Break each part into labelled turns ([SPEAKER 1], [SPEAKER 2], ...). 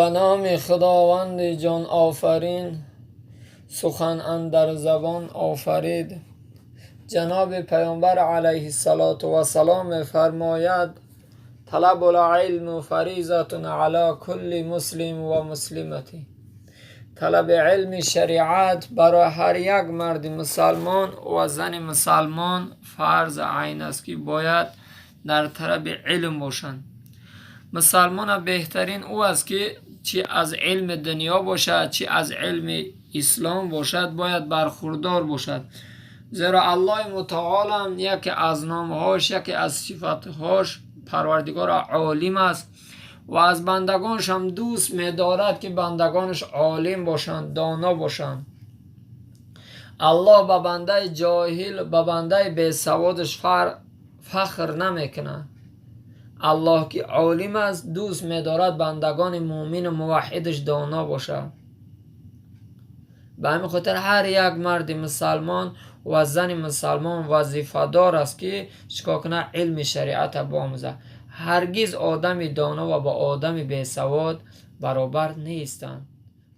[SPEAKER 1] Ба номи Худованди ҷонофарин, сухан андар забон офарид. Ҷаноби Паёмбар алайҳиссалоту вассалом мефармояд: талабул илму фаризатун ала кулли муслим ва муслимати. Талаби илми шариат барои ҳар як марди мусалмон ва зани мусалмон фарз айн аст, ки бояд дар талаби илм бошанд. Мусалмона беҳтарин ӯ аст, ки чӣ аз илми дунё бошад, чӣ аз илми ислом бошад, бояд бархурдор бошад. Зеро Аллоҳи мутаолам яке аз номҳош, яке аз сифатҳош Парвардигор олим аст ва аз бандагонашам дӯст медорад, ки бандагонаш олим бошанд, доно бошанд. Аллоҳ ба бандаи ҷоҳил, ба бандаи бесаводаш фахр намекунад. Аллоҳ, ки олим аст, дӯст медорад бандагони муъмину муваҳҳидаш доно бошад. Ба ҳамин хотир ҳар як марди мусалмон ва зани мусалмон вазифадор аст, ки чикор кунад? Илми шариата биомӯзад. Ҳаргиз одами доно ва бо одами бесавод баробар нестанд.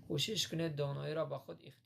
[SPEAKER 1] Кӯшиш кунед, доноиро ба худ ихтиёр.